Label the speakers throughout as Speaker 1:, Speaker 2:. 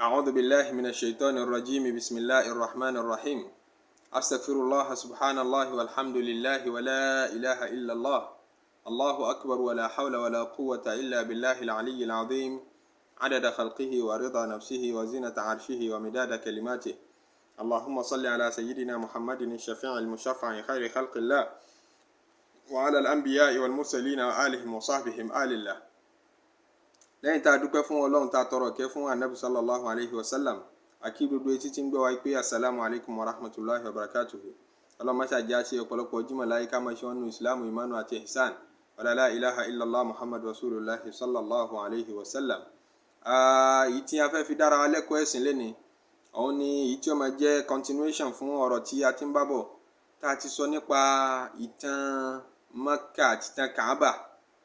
Speaker 1: أعوذ بالله من الشيطان الرجيم. بسم الله الرحمن الرحيم. أستغفر الله، سبحان الله والحمد لله ولا إله إلا الله، الله أكبر، ولا حول ولا قوة إلا بالله العلي العظيم، عدد خلقه ورضا نفسه وزنة عرشه ومداد كلماته. اللهم صل على سيدنا محمد الشفيع المشفع خير خلق الله، وعلى الأنبياء والمرسلين وآلهم وصحبهم آل الله. Lẹ́yìn tá a dúpẹ́ fún Ọlọ́run, tá a tọrọ kẹ́ fún Anabi sallallahu alayhi wa sallam, àkí gbogbo etí tí ń gbọ́ wa pé asalaamu alaykum wa rahmatulahi wa barakatuhu. Ọlọ́run máṣá jẹ́ àṣẹ ọ̀pọ̀lọpọ̀ jímọ̀ láyé, ká máa ṣe wọn nù Ìsìlámù, ìmánu àti ihsan. Wàlá la ilaha illallah Muhammad rasulillah sallallahu alayhi wa sallam. Èyí tí a fẹ́ fi dára wa lẹ́kọ̀ọ́ ẹ̀sìn lẹ́ni òun ni èyí tí ó máa jẹ́ continuation fún ọ̀rọ̀ tí a ti ń bá bọ̀, tá a ti sọ nípa ìtàn Mẹ́kà àti ìtàn Kaaba,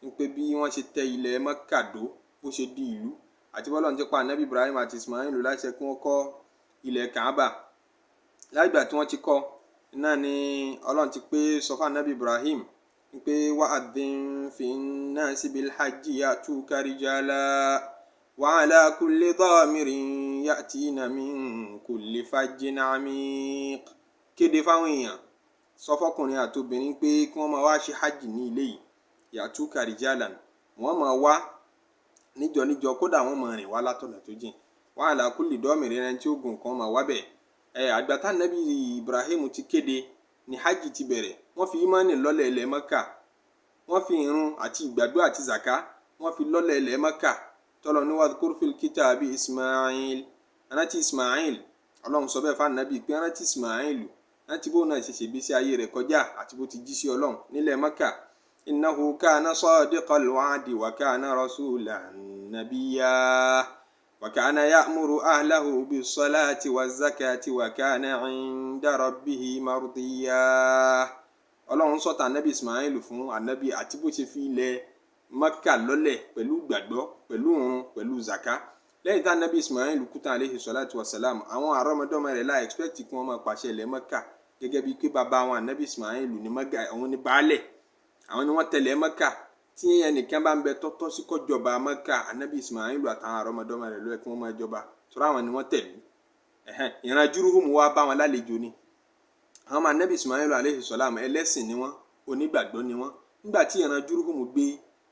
Speaker 1: wípé bí wọ́n ṣe tẹ ilẹ̀ Mẹ́kà dó, bó ṣe di ìlú, àti bọ́lá ti pa Anabi Ibrahim àti Ismail láṣẹ kí wọ́n kọ́ ilẹ̀ Kaaba. Láìgbà tí wọ́n ti kọ́ náà ni Ọlọ́run ti pé sọ fún Anabi Ibrahim pé wa'adhin fin-nasi bil-hajji ya'tuka rijala wa ala kulli dhamirin ya'tina min kulli fajjin amiq. Kéde fáwọn èèyàn, sọ fọkùnrin àtobìnrin pé kí wọ́n máa wá ṣe hajj ní ilé yìí. Ya'tuka rijalan, wọ́n máa wá níjọ níjọ, kódà wọ́n máa rìn wá látọ̀nà tó jìn. Wa ala kulli dọ́mìrì, ẹni tí ó gùn kan máa wá bẹ̀. Ẹ àgbàtà Nabi Ibrahim ti kéde ní hajj ti bẹ̀rẹ̀. Wọ́n fi imani lọ́lẹ̀ ilẹ̀ Mẹ́kà, wọ́n fi irun àti ìgbàgbọ́ àti zaka, wọ́n fi lọ́lẹ̀ ilẹ̀ Mẹ́kà. Tọ́lọ̀ ní wadhkur fil kitabi Ismail, rántí Ismail. Ọlọ́run sọ bẹ́ẹ̀ fún Ànábì pé rántí Ismail, rántí bó náà ṣe ṣègbésí ayé rẹ̀ kọjá àti bó ti jí sí Ọlọ́run nílẹ̀ Mẹ́kà. Innahu kana sadiqal wa'di wa kana rasulan nabiyya wa kana ya'muru ahlahu bis-salati waz-zakati wa kana 'inda rabbihi mardiyya. Ọlọ́run sọ̀tà Ànábì Ismail fún Ànábì àti bó ṣe fi ilẹ̀ Mẹ́kà lọ́lẹ̀ pẹ̀lú gbàgbọ́, pẹ̀lú òrun, pẹ̀lú zaka. Lẹ́yìn tá Ànábì Ismail kú tán alayhi salatu wa salam, àwọn àrọ́mọdọ́mọ rẹ̀ láì expect kí wọ́n máa pàṣẹ ilẹ̀ Mẹ́kà gẹ́gẹ́ bíi pé bàbá àwọn Ànábì Ismail ní Mẹ́kà, àwọn ní baálẹ̀, àwọn ni wọ́n tẹ̀lé Mẹ́kà. Tí ẹnìkan bá ń bẹ tọ́tọ́ sí kó jọba Mẹ́kà, Ànábì Ismail àtàwọn àrọ́mọdọ́mọ rẹ̀ ló yẹ kí wọ́n máa jọba, tọ́ra àwọn ni wọ́n tẹ̀lé. Ìran Júrúhùmù wá bá wọn lálejò ni. Àwọn ọmọ Ànábì Ismail alayhi salam, ẹlẹ́sìn ni wọ́n, onígbàgbọ́ ni wọ́n. Nígbà tí ìran Júrúhùmù gbé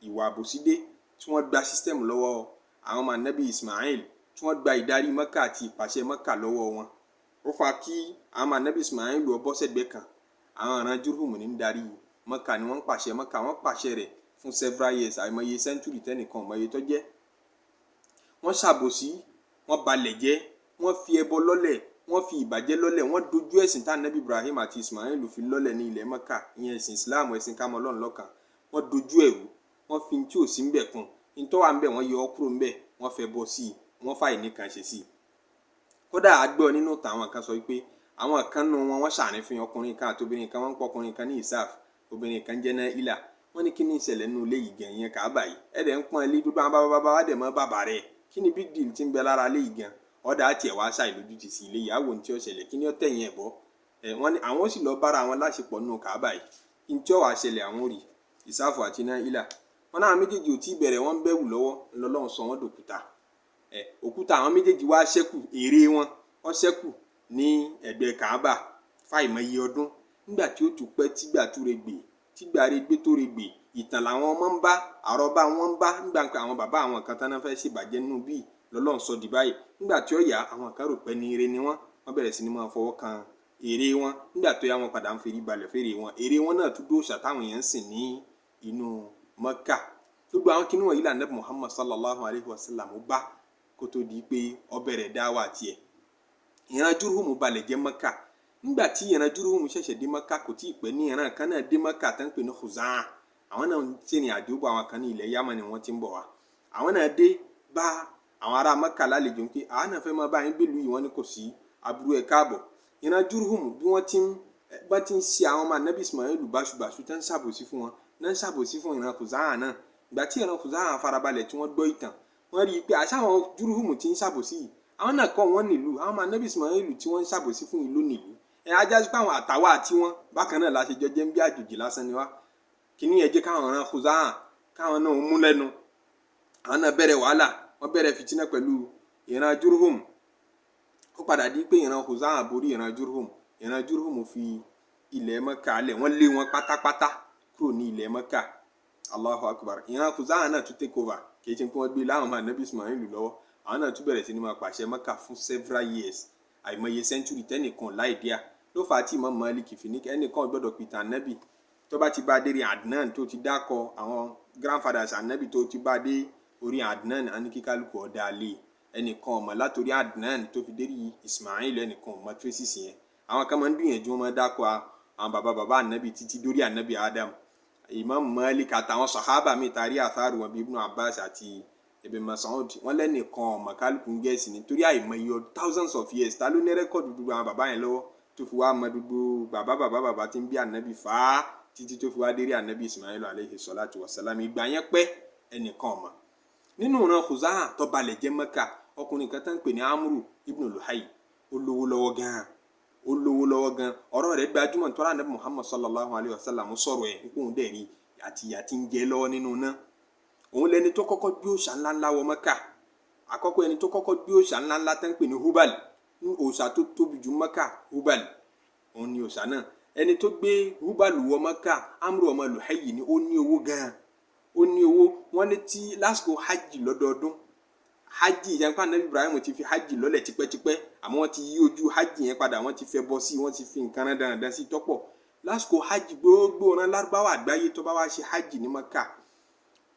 Speaker 1: ìwà àbòsí dé, tí wọ́n gba system lọ́wọ́ àwọn ọmọ Ànábì Ismail, tí wọ́n gba ìdarí Mẹ́kà àti ìpàṣẹ Mẹ́kà lọ́wọ́ wọn, ó fa kí àwọn ọmọ Ànábì Ismail ó bọ́ sẹ́gbẹ́ kan. Àwọn ìran Júrúhùmù ní ń darí Mẹ́kà, ni wọ́n ń pàṣẹ Mẹ́kà. Wọ́n pàṣẹ rẹ̀ fún several years, àìmọye century tẹ́nìkan àìmọye tó jẹ́. Wọ́n ṣàbòsí, wọ́n balẹ̀ jẹ́, wọ́n fi ẹbọ lọ́lẹ̀, wọ́n fi ìbàjẹ́ lọ́lẹ̀, wọ́n dojú ẹ̀sìn tá Ànábì Ibrahim àti Ismail fi lọ́lẹ̀ ní ilẹ̀ Mẹ́kà, ìyẹn ẹ̀sìn Islam, ẹ̀sìn ká mọ Ọlọ́run lọ́kan. Wọ́n dojú ẹ̀rú, wọ́n fi tí ò sí ń bẹ̀ kún ntọ́ wà ń bẹ̀, wọ́n yọ ọ́ kúrò ń bẹ̀, wọ́n fẹ́ bọ́ sí i, wọ́n fà ìní kan ṣe sí i. Kódà a gbọ́ nínú ìtàn, àwọn kan sọ wípé àwọn kan nù wọn, wọ́n ṣàrífín ọkùnrin kan àti obìnrin kan. Wọ́n ń pọ ọkùnrin kan ní Isaf, obìnrin kan jẹ́ náà Ilà. Wọ́n ní kí ni ìṣẹ̀lẹ̀ nínú ilé yìí gan, ìyẹn Kàábà yìí? Ẹ̀dẹ̀ ń pọ́n ilé dúdú, àwọn bàbá bàbá wa dẹ̀ mọ́ bàbá rẹ̀. Kí ni big deal ti ń bẹ lára ilé yìí gan? Ọ̀dà àti ẹ̀wà aṣáìlójútì sí ilé yìí, àwọn ohun tí ó ṣẹlẹ̀, kí ni ó tẹ̀yìn ẹ̀ bọ́ ẹ̀? Wọ́n ní àwọn ó sì lọ bára àwọn láṣepọ̀ nínú Kàábà yìí, ní tí ó wàá ṣẹlẹ̀ àwọn ò rí. Ìsáfù àti náà Ilà, wọn náà méjèèjì ò tí ì bẹ̀rẹ̀, wọ́n ń bẹ̀wù lọ́wọ́ ńlọ́lọ́run sọ wọ́n dòkúta. Ẹ̀ òkúta àwọn méjèèjì wá ṣẹ́kù, ère wọn ó ṣẹ́kù ní ẹ̀gbẹ́ Kàábà fáìmọye ọdún. Nígbà tí ó tún pẹ́, tígbà tó re gbè, tígbà re gbé tó re gbè, ìtàn làwọn ọmọ ń bá, àrọ́bá wọn ń bá nígbà pé àwọn bàbá àwọn kan tán náà fẹ́ ṣèbàjẹ́ nínú bíi lọ́lọ́run sọ di báyìí. Nígbà tí ó yá, àwọn kan rò pé ní ire ni wọ́n, wọ́n bẹ̀rẹ̀ sí ni máa fọwọ́ kan ère wọn. Nígbà tó yá, wọn padà ń ferí balẹ̀ fèrè wọn. Ère wọn náà tún dóòṣà táwọn èèyàn ń sìn ní inú Mọ́kà. Gbogbo àwọn kinní wọ̀nyí là Ànábì Muhammad sallallahu alayhi wa sallam bá kó tó di pé ó bẹ̀rẹ̀ dáwà tiẹ̀. Ìran Júrúhùmù balẹ̀ jẹ́ Mọ́kà. Nígbà tí ìran Júrúhùmù ṣẹ̀ṣẹ̀ dé Mọ́kà, kò tí ì pẹ́ ní ìran kan náà dé Mọ́kà tó ń pè ní Khuzaa. Àwọn náà ń ṣèrìn àjò bọ̀, àwọn kan ní ilẹ̀ Yámánì ni wọ́n ti ń bọ̀ wá. Àwọn náà dé bá àwọn ará Mọ́kà lálejò pé àwọn náà fẹ́ máa bá yín gbèlú yìí. Wọ́n ní kò sí aburú, ẹ̀ káàbọ̀. Ìran Júrúhùmù, bí wọ́n ti ń bá ti ń ṣe àwọn ọmọ Ànábì Ismail báṣubàṣu, tó ń ṣàbòsí fún wọn náà, ń ṣàbòsí fún ìran Khuzaa náà. Ìgbà tí ìran Khuzaa farabalẹ̀ tí wọ́n gbọ́ ìtàn, wọ́n rí i pé àṣà àwọn Júrúhùmù ti ń ṣàbòsí yìí, àwọn náà kọ́ wọ́n nílùú. Àwọn ọmọ Ànábì Ismail tí wọ́n ń ṣàbòsí fún ìlú nílùú ẹ̀ ajá sí pé àwọn àtàwọn àti wọn bákan náà la ṣe jọ jẹ́ ń bí, àjòjì lásán ni wá. Kíní yẹn jẹ́ káwọn ìran Khuzaa káwọn náà mú lẹ́nu. Àwọn náà bẹ̀rẹ̀ wàhálà, wọ́n bẹ̀rẹ̀ fìtínà pẹ̀lú ìran Júrúhùmù. Ó padà di pé ìran Khuza'a borí ìran Jurhum. Ìran Jurhum fi ilẹ̀ Mẹ́kà lẹ̀, wọ́n lé wọn pátápátá kúrò ní ilẹ̀ Mẹ́kà. Allahu Akbar. Ìran Khuza'a náà tún take over, kì í ṣe pé wọ́n gbé láwọn ọmọ anabi Ismail lọ́wọ́. Àwọn náà tún bẹ̀rẹ̀ sí ní máa pàṣẹ Mẹ́kà fún several years, àìmọye century tẹ́nìkan láì díà ló fà á tí Imam Malik fi ní ẹnìkan gbọ́dọ̀ pìtàn anabi tó bá ti bá dé rí Adnan, tó ti dákọ àwọn grandfathers anabi, tó ti bá dé orí Adnan, á ní kí kálukú ọ̀dà lé. Ẹnìkan ọmọ látòrí Adnan tó fi dé rí Ismail, ẹnìkan ọmọ traces yẹn. Àwọn kan máa ń gbìyànjú, wọn máa dákọ àwọn bàbá bàbá anabi títí dórí anabi Adam. Imam Malik àtàwọn sahaba mi tàrí àtàrù wọn bíi Ibn Abbas àti Ibn Mas'ud, wọn lẹ́nìkan ọmọ, kálukú ń gẹ̀ẹ́sì nítorí àìmọye thousands of years. Ta ló ní record gbogbo àwọn bàbá yẹn lọ́wọ́ tó fi wá mọ gbogbo bàbá bàbá bàbá tí ń bí anabi fàá títí tó fi wá dérí anabi Ismail alayhi salatu wa salam? Ìgbà yẹn pẹ́, ẹnìkan ọmọ. Nínú ìran Khuza'a tó balẹ̀ jẹ́ Mẹ́kà, ọkùnrin kan tó ń pè ní Amru ibn Luhai, ó lówó lọ́wọ́ gan-an, ó lówó lọ́wọ́ gan. Ọ̀rọ̀ rẹ̀ gbajúmọ̀ tọ́ra anabi Muhammad sallallahu alayhi wa sallam sọ̀rọ̀ ẹ̀ nípò òun dẹ̀ rí àti ìyà tí ń jẹ lọ́wọ́ nínú náà. Òun lẹni tó kọ́kọ́ gbé òòṣà ńláńlá wọ Mẹ́kà. Àkọ́kọ́ ẹni tó kọ́kọ́ gbé òòṣà ńláńlá tó ń pè ní Hubal, òòṣà tó tóbi jù Mẹ́kà, Hubal, òun ni òòṣà náà. Ẹni tó gbé Hubal wọ Mẹ́kà, Amru ọmọ Luhayyi ni. Ó ní owó gan, ó ní owó. Wọ́n ní tí lásìkò hajj lọ́dọọdún, hajj yẹn pa, anabi Ibrahim ti fi hajj lọ́lẹ̀ tipẹ́tipẹ́, àmọ́ wọ́n ti yí ojú hajj yẹn padà, wọ́n ti fẹ́ bọ́ sí, wọ́n ti fi nǹkan rán dandan sí tọ́pọ̀. Lásìkò hajj, gbogbo ọ̀ràn Lárúbáwá àgbáyé tó bá wá ṣe hajj ní Mẹ́kà,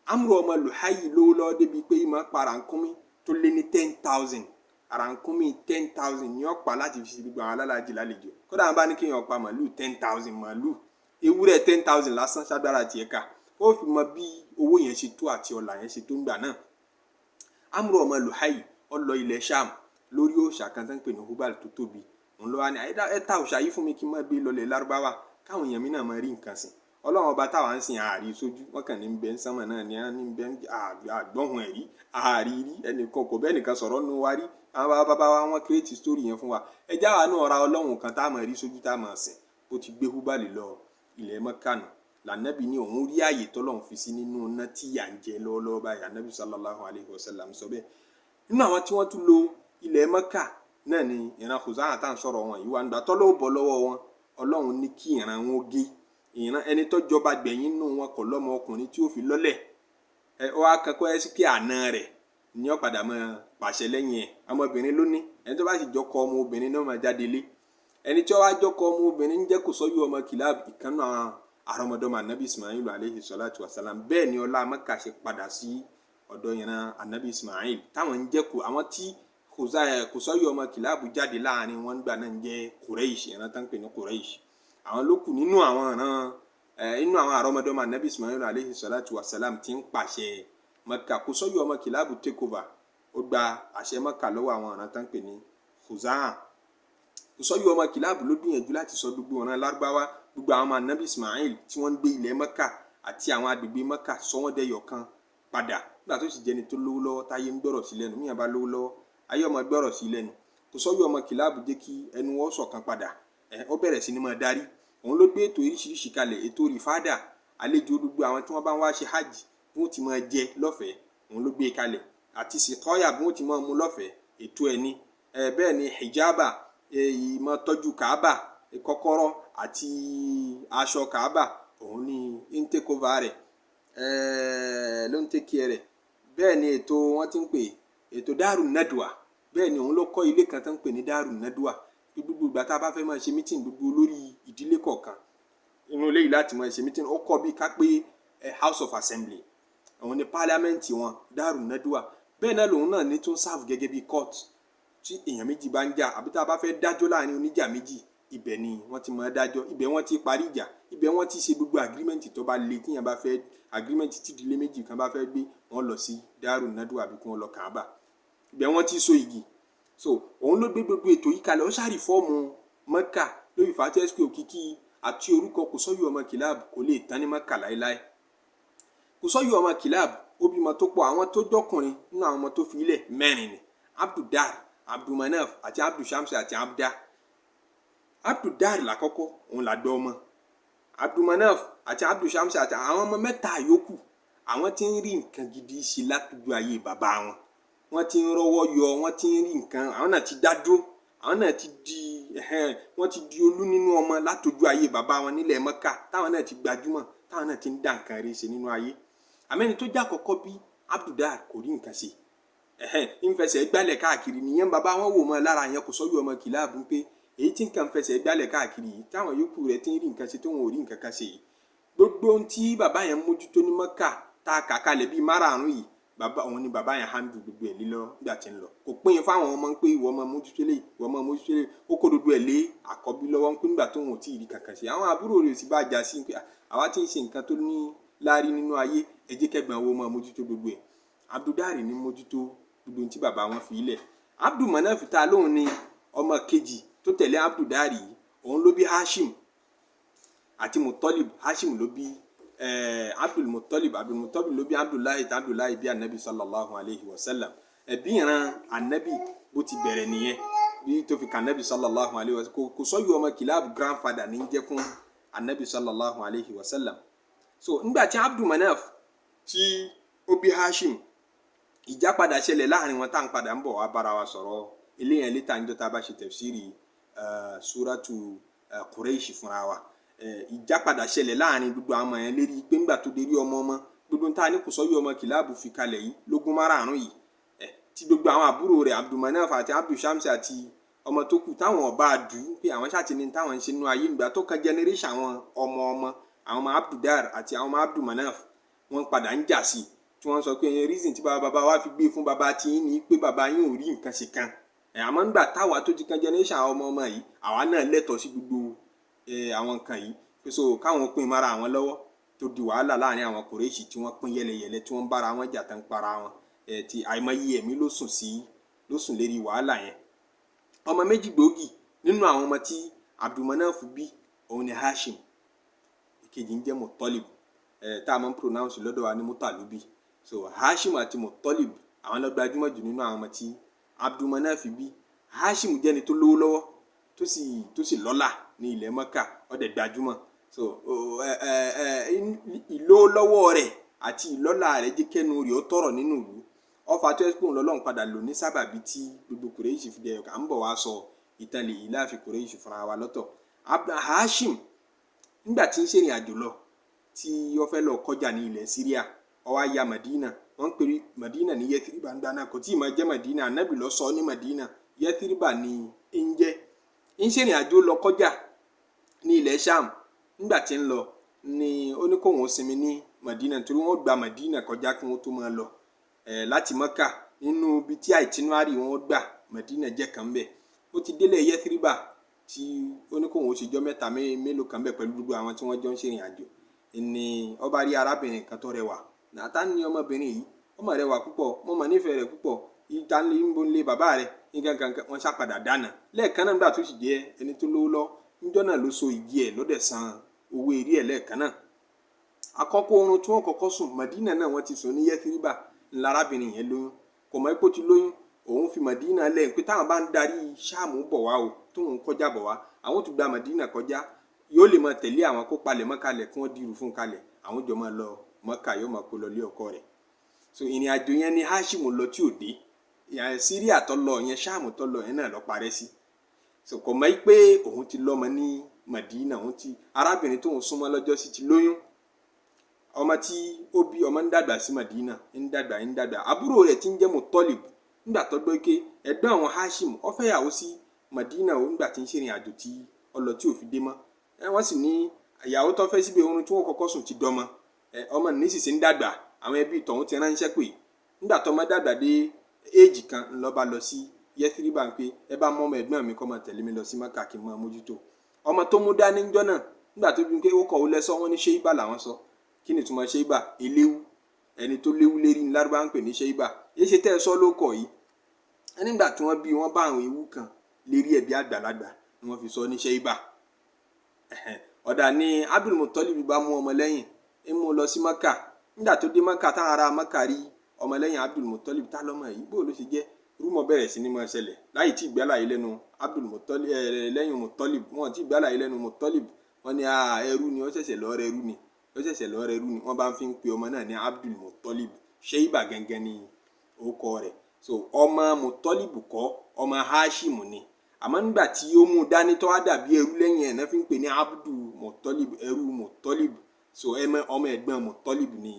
Speaker 1: Amru ọmọ Luhayi lówó lọ́wọ́ débi pé ìmọ̀ pa rànkúnmí tó lé ní 10,000. Rànkúnmí 10,000 ní ọ̀pá láti fi ṣe gbogbo àwọn alálàájì lálejò. Kódà wọn bá ní kéèyàn pa màálù 10,000, màálù ewúrẹ́ 10,000 lásán, ṣágbára tiẹ̀ ká? Ó fi mọ bí owó yẹn ṣe tó àti ọlà yẹn ṣe tó ń gbà náà. Amru ọmọ Luhayi ó lọ ilẹ̀ Sham lórí òòṣà kan tó ń pè ní Hubal tó tóbi. Òun ló wá ní, ẹ ta òòṣà yìí fún mi kí n máa gbé lọlẹ̀ Lárúbáwá, káwọn èèyàn mi náà máa rí nǹkan sìn. Ọlọ́run ọba táwa ń sìn, ààrí sójú, wọ́n kàn ní bẹ ń sánmọ̀ náà ní ní bẹ ń àgbọ̀hún ẹ̀rí ààrí rí. Ẹnìkan kò bẹ́ẹ̀ nìkan sọ̀rọ̀ nù wá rí. Àwọn bàbá wa, wọ́n create story yẹn fún wa. Ẹ já wa náà ra ọlọ́run kan tá a máa rí sójú, tá a máa sìn. Ó ti gbé Hubal lọ ilẹ̀ Mẹ́kànù lànàbí ní òun rí ààyè tọ́lọ́run fi sí nínú iná tí yà ń jẹ lọ́wọ́lọ́wọ́ báyìí. Ànábì sallallahu alayhi wa sallam sọ bẹ́ẹ̀. Nínú àwọn tí wọ́n tún lo ilẹ̀ Mẹ́kà náà ni ìran Khuza'a tá à ń sọ̀rọ̀ wọn yìí wà. Nígbà tọ́lọ́ bọ́ lọ́wọ́ wọn, ọlọ́run ní kí ìran wọn gé. Ìran ẹni tó jọba gbẹ̀yìn nínú wọn kò lọ́mọ ọkùnrin tí ó fi lọ́lẹ̀. Ẹ ó wá kan kó ẹ sí pé àna rẹ̀ ní ó padà máa pàṣẹ lẹ́yìn ẹ̀. Ọmọbìnrin ló ní. Ẹni tó bá sì jọkọ ọmọ obìnrin náà máa jáde lé. Ẹni tí ó wá jọkọ ọmọ obìnrin ń jẹ́ Kùsọ́yù ọmọ Kìláàbù, ìkànnà àrọmọdọ́mọ anabi Ismail alayhi salatu wa salam. Bẹ́ẹ̀ ni ọlá Mẹ́kà ṣe padà sí ọ̀dọ̀ ìran anabi Ismail táwọn ń jẹ́ kó àwọn tí Kùsọ́yù ọmọ Kìláàbù jáde láàrin wọn gbà náà ń jẹ́ Quraish. Ìran tán ń pè ní Quraish, àwọn ló kù nínú àwọn ìran inú àwọn àrọmọdọ́mọ anabi Ismail alayhi salatu wa salam tí ń pàṣẹ Mẹ́kà. Kùsọ́yù ọmọ Kìláàbù take over, ó gba àṣẹ Mẹ́kà lọ́wọ́ àwọn ìran tán ń pè ní Khuza'a. Kùsọ́yù ọmọ Kìláàbù ló gbìyànjú láti sọ gbogbo ìran Lárúbáwá, gbogbo àwọn ọmọ anabi Ismail tí wọ́n ń gbé ilẹ̀ Mẹ́kà àti àwọn agbègbè Mẹ́kà, sọ wọ́n dẹyọ kan padà. Nígbà tó sì jẹni tó lówó lọ́wọ́, táyé ń gbọ́rọ̀ sí lẹ́nu, míyàn bá lówó lọ́wọ́, ayé ọmọ gbọ́rọ̀ sí lẹ́nu. Kùsọ́yù ọmọ Kìláàbù jẹ́ kí ẹnu wọn ṣọ̀kan padà. Ẹ ó bẹ̀rẹ̀ sí ní máa darí. Òun ló gbé ètò oríṣiríṣi kalẹ̀, ètò rìfádà, àlejò, gbogbo àwọn tí wọ́n bá ń wá ṣe hajj bí wọ́n ti máa jẹ lọ́fẹ̀ẹ́, òun ló gbé kalẹ̀, àti sìkọ́yà, bí wọ́n ti máa mu lọ́fẹ̀ẹ́, ètò ẹni ẹ. Bẹ́ẹ̀ ni hijaba, ìmọ̀ tọ́jú Kaaba, kọ́kọ́rọ́ àti aṣọ Kaaba, òun ni ń take over rẹ̀, ló ń take care rẹ̀. Bẹ́ẹ̀ ni ètò wọ́n ti ń pè ètò Dáàrú Nadwa. Bẹ́ẹ̀ ni òun ló kọ́ ilé kan tó ń pè ní Dáàrú Nadwa. Gbogbo ìgbà tá a bá fẹ́ máa ṣe meeting, gbogbo olórí ìdílé kọ̀ọ̀kan, inú ilé yìí láti máa ṣe meeting. Ó kọ́ bí ká pé House of Assembly, òun ni parliament wọn, Dáàrú Nadwa. Bẹ́ẹ̀ náà lòun náà ní tún serve gẹ́gẹ́ bí court. Tí èèyàn méjì bá ń jà, àbí tá a bá fẹ́ dájọ́ láàrin oníjà méjì, ibẹ̀ ni wọ́n ti máa dájọ́, ibẹ̀ wọ́n ti parí ìjà, ibẹ̀ wọ́n ti ṣe gbogbo agreement tó bá le. Tíyẹn bá fẹ́ agreement, tí ìdílé méjì kan bá fẹ́ gbé, wọ́n lọ sí Dáàrú Nadwa àbí kí wọ́n lọ Kàábà, ibẹ̀ wọ́n ti so igi. So òun ló gbé gbogbo ètò yìí kalẹ̀. Ó ṣáà reform Mẹ́kà lórí fàtẹ́sìkì. Òkìkí àti orúkọ Kùsọ́yù ọmọ Kìláàbù kò lè tán ní Mẹ́kà láéláé. Kùsọ́yù ọmọ Kìláàbù, ó bímọ tó pọ̀. Àwọn tó jọkùnrin nínú àwọn ọmọ tó fi ilẹ̀, mẹ́rin ni: Abdudar, Abdulmanaf àti Abdulshamsi àti Abda. Abdudar làkọ́kọ́, òun làgbọ́ ọmọ. Abdulmanaf àti Abdulshamsi àti àwọn ọmọ mẹ́ta yòókù, àwọn tí ń rí nǹkan gidi ṣe látọjú ayé bàbá wọn, wọ́n ti ń rọ́wọ́ yọ, wọ́n ti ń rí nǹkan, àwọn náà ti dá dúró. Àwọn náà ti di wọ́n ti di olú nínú ọmọ látọjú ayé bàbá wọn nílẹ̀ Mẹ́kà, táwọn náà ti gbajúmọ̀, táwọn náà ti ń dá nǹkan rí ṣe nínú ayé. Àmẹ́ni tó já kọ́kọ́ bí Abdudar kò rí nǹkan ṣe, ń fẹsẹ̀ gbálẹ̀ káàkiri nìyẹn. Bàbá wọn wò mọ́ lára yẹn, kò sọ́yún ọmọ Kìláàbù pé èyí tí nǹkan fẹsẹ̀ gbálẹ̀ káàkiri yìí, táwọn yòókù rẹ̀ ti ń rí nǹkan ṣe tó wọn ò rí nǹkan kan ṣe yìí. Gbogbo ohun tí bàbá yẹn mójútó ní Mẹ́kà tá a kà kalẹ̀ bíi márààrún yìí, bàbá òun ni bàbá yẹn handle gbogbo ẹ̀ lílọ nígbà tí ń lọ. Kò pín in fáwọn ọmọ pé ìwọ ọmọ mójútó lé, ìwọ ọmọ mójútó lé, ó kó gbogbo ẹ̀ lé àkọ́bí lọ́wọ́ ń pín nígbà tó wọn ò tí ì rí kankan ṣe. Àwọn àbúrò rẹ̀ sì bá a jà sí pé àwa tí ń ṣe nǹkan tó ní láárí nínú ayé, ẹ jẹ́ kẹ́gbọ́n owó máa mójútó gbogbo ẹ̀. Abdudari ní mójútó gbogbo ohun tí bàbá wọn fi lẹ̀. Abdul Manaf ta lóun ni ọmọ kejì tó tẹ̀lé Abdudari yìí, òun ló bí Hashim àti Muttalib. Hashim ló bí Abdul Muttalib, Abdul Muttalib ló bí Abdullahi, tí Abdullahi bí anabi sallallahu alayhi wa sallam. Ẹbí ìran anabi bó ti bẹ̀rẹ̀ nìyẹn, bí tó fi kan anabi sallallahu alayhi wa sallam. Kò sọ́yún ọmọ Kilab grandfather ní jẹ́ fún anabi sallallahu alayhi wa sallam. So nígbà tí Abdul Manaf tí ó bí Hashim, ìjà padà ṣẹlẹ̀ láàrin wọn, tá à ń padà ń bọ̀ wá bára wa sọ̀rọ̀ eléyàn létà níjọ́ tá a bá ṣe tafsiri suratu Quraysh fúnra wa. Ìjà padà ṣẹlẹ̀ láàrin gbogbo àwọn ọmọ yẹn lérí pé ńgbà tó dérí ọmọ ọmọ gbogbo tá a ní kò sọ́yún ọmọ Kìláàbù fi kalẹ̀ yìí lógún márààrún yìí, tí gbogbo àwọn àbúrò rẹ̀ Abdulmanaf àti Abdulshamsi àti ọmọ tó kù táwọn ọba dù ú pé àwọn ṣáà ti ní táwọn ń ṣe nínú ayé. Ìgbà tó kan generation àwọn ọmọ ọmọ àwọn ọmọ Abdudar àti àwọn ọmọ Abdulmanaf, wọ́n padà ń jà sí i, tí wọ́n sọ pé ẹ̀yẹn reason tí bàbá bàbá wa fi gbé fún bàbá tí yín ni pé bàbá yín ò rí nǹkan ṣe kan. Àmọ́ nígbà táwa tó ti kan generation àwọn ọmọ ọmọ yìí, àwa náà lẹ́tọ̀ọ́ sí gbogbo àwọn nǹkan yìí, pé so káwọn pín mara àwọn lọ́wọ́. Tó di wàhálà láàrin àwọn Kùrẹ́ṣì tí wọ́n pín yẹlẹyẹlẹ, tí wọ́n bára wọn jà tán para wọn, tí àìmọye ẹ̀mí ló sùn sí ló sùn lérí wàhálà yẹn. Ọmọ méjì gbòógì nínú àwọn ọmọ tí Abdulmanaf bí, òun ni Hashim, ìkejì ń jẹ́ Muttalib, tá a máa ń pronounce lọ́dọ̀ wa ní Mutalubi. So Hashim àti Muttalib, àwọn ló gbajúmọ̀ jù nínú àwọn ọmọ tí Abdulmanaf bí. Hashim jẹ́ni tó lówó lọ́wọ́, tó sì lọ́lá ní ilẹ̀ Mẹ́kà, ó dẹ̀ gbajúmọ̀. So ìlówó lọ́wọ́ rẹ̀ àti ìlọ́lá rẹ̀ jẹ́ kẹ́nu rẹ̀ ó tọrọ nínú ìlú. Ọfà tó ẹ́ pòun lọ́lọ́run padà lò ní sábàbí tí gbogbo Kùrẹ́ṣì fi dẹ̀ à ń bọ̀ wá sọ ìtàn lè yìí láàfin Kùrẹ́ṣì fúnra wa lọ́tọ̀. Hashim nígbà tí ń ṣèrìn àjò lọ tí ó fẹ́ lọ kọjá ní ilẹ̀ Syria, ó wá ya Madina. Wọ́n ń pè Madina ní Yẹthriba ńgbà náà, kò tí ì máa jẹ́ Madina, Ànábì ló sọ ní Madina, Yẹthriba ní ń jẹ́. Ń ṣèrìn àjò lọ kọjá ní ilẹ̀ Sham. Nígbà tí ń lọ ni ó ní kóun ó sinmi ní Madina, nítorí wọ́n gba Madina kọjá kí wọ́n tó máa lọ láti Mẹ́kà. Nínú ibi tí itinerary wọn gbà, Madina jẹ́ kan bẹ́ẹ̀. Ó ti délẹ̀ Yẹthriba tí ó ní kóun ó ṣe jọ́ mẹ́ta mélòó kan bẹ́ẹ̀ pẹ̀lú gbogbo àwọn tí wọ́n jọ ń ṣèrìn àjò, ni ó bá rí arábìnrin kan tó rẹwà. Nàtá ní ọmọbìnrin yìí, ọmọ rẹwà púpọ̀, mo mà nífẹ̀ẹ́ rẹ̀ púpọ̀, ìta ń bo nílé bàbá rẹ̀ nǹkan kan. Wọ́n ṣàpadà dáná lẹ́ẹ̀kan náà. Nígbà tó sì jẹ́ ẹni tó lówó lọ níjọ́ náà, ló so igi ẹ̀ lọ́dẹ̀ san owó eré ẹ̀ lẹ́ẹ̀kan náà. Àkọ́kọ́ oorun tí wọ́n kọ́kọ́ sùn Madina náà, wọ́n ti sùn ní Yẹthriba, ńlá arábìnrin yẹn lóyún. Kò mọ̀ pé ó ti lóyún. Òun fi Madina lẹ̀ pé táwọn bá ń darí Ṣáàmù bọ̀ wá o, tóun kọjá bọ̀ wá, àwọn tó gba Madina kọjá, yóò lè máa tẹ̀lé àwọn, kó palẹ̀ mọ́ kalẹ̀, kí wọ́n dirù fún kalẹ̀, àwọn jọ máa lọ Mọ́kà, yóò máa kó lọ lé ọkọ rẹ̀. So ìrìn àjò yẹn ni Hashim lọ tí ò dé. Síríà tó lọ yẹn, Ṣáàmù tó lọ yẹn náà lọ parẹ́ sí. So kò mọ̀ pé òun ti lọ́mọ ní Madina, òun ti arábìnrin tóun súnmọ́ lọ́jọ́ sí ti lóyún. Ọmọ tí ó bí, ọmọ ń dàgbà sí Madina, ń dàgbà, ń dàgbà. Àbúrò rẹ̀ tí ń jẹ́ Muttalib, nígbà tó gbọ́ pé ẹ̀gbọ́n àwọn Hashim ó fẹ́ yàwó sí Madina o, nígbà tí ń ṣèrìn àjò tí ọlọ tí ò fi dé mọ́, wọ́n sì ní ìyàwó tó fẹ́ síbi, oorun tí wọ́n kọ́kọ́ sùn ti dọ́mọ. Ọmọ nísinsìnyí ń dàgbà, àwọn ẹbí tọ̀hún ti ránṣẹ́ pé nígbà tó ọmọ dàgbà dé éèjì kan, ńlọba lọ sí Yẹthriba pé ẹ bá mọ́ ọmọ ẹ̀gbọ́n mi kó máa tẹ̀lé mi lọ sí Mẹ́kà kí n máa mójútó. Ọmọ tó mú dání ńjọ́ náà, nígbà tó bí pé ó kọ̀ ó lẹ́sọ́, wọ́n ní Ṣéíbà làwọn sọ. Kí ni ìtumọ̀ Ṣéíbà? Eléwu, ẹni tó léwu lérí ní Lárúbá ń pè ní Ṣéíbà. Yé ṣe tẹ́ ẹ sọ ló kọ̀ yìí. Nígbà tí wọ́n bí, wọ́n bá àwọn ewu kan lérí ẹ̀bí àgbàlagbà ni wọ́n fi sọ ní Ṣéíbà. Ọ̀dà ni Abdul Muttalib bá mú ọmọ lẹ́yìn, ń mú lọ sí Mẹ́kà. Nígbà tó dé Mẹ́kà, táwọn ará Mẹ́kà rí ọmọ lẹ́yìn Abdul Muttalib, tá lọ́mọ yìí, bó ló ṣe jẹ́? Rúmọ̀ bẹ̀rẹ̀ sí ní máa ṣẹlẹ̀ láì tí ìgbàláyé lẹ́nu Abdul Muttalib, lẹ́yìn Muttalib, wọn tí ìgbàláyé lẹ́nu Muttalib. Wọ́n ní ẹrú ni, ó ṣẹ̀ṣẹ̀ lọ rẹ ẹrú ni, ó ṣẹ̀ṣẹ̀ lọ rẹ ẹrú ni. Wọ́n bá ń fi ń pe ọmọ náà ní Abdul Muttalib. Ṣéíbà gangan ni orúkọ rẹ̀. So ọmọ Muttalib kọ́, ọmọ Hashim ni. Àmọ́ nígbà tí ó mú dání tó wá dàbí ẹrú lẹ́yìn ẹ̀ náà fi ń pè ní Abdul Muttalib, ẹrú Muttalib. So ọmọ ẹ̀gbọ́n Muttalib ni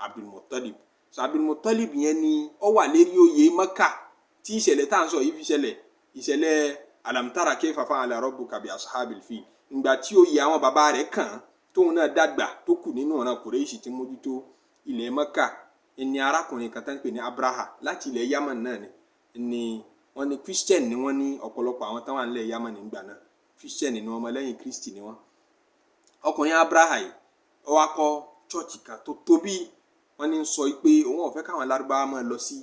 Speaker 1: Abdul Muttalib. So Abdul Muttalib yẹn ni ó wà lérí oyè Mẹ́kà tí ìṣẹ̀lẹ̀ tá à ń sọ yìí fi ṣẹlẹ̀, ìṣẹ̀lẹ̀ alam tara kayfa fa'ala rabbuka bi ashabil fil. Ìgbà tí oyè àwọn bàbá rẹ̀ kàn án, tóun náà dàgbà tó kù nínú ọ̀ràn Kùrẹ́ṣì tí mójútó ilẹ̀ Mẹ́kà, ẹni arákùnrin kan tá ń pè ní Abraha láti ilẹ̀ Yaman náà ni wọ́n ní Christian ni wọ́n ní ọ̀pọ̀lọpọ̀ àwọn táwọn ilẹ̀ Yaman nígbà náà Christian ni wọ́n, ọmọlẹ́yìn Kristi ni wọ́n. Ọkùnrin Abraha yìí ó wá kọ́ chọ́ọ̀chì kan tó tóbi. Wọ́n ní sọ pé òun ò fẹ́ káwọn Lárúbáwá máa lọ sí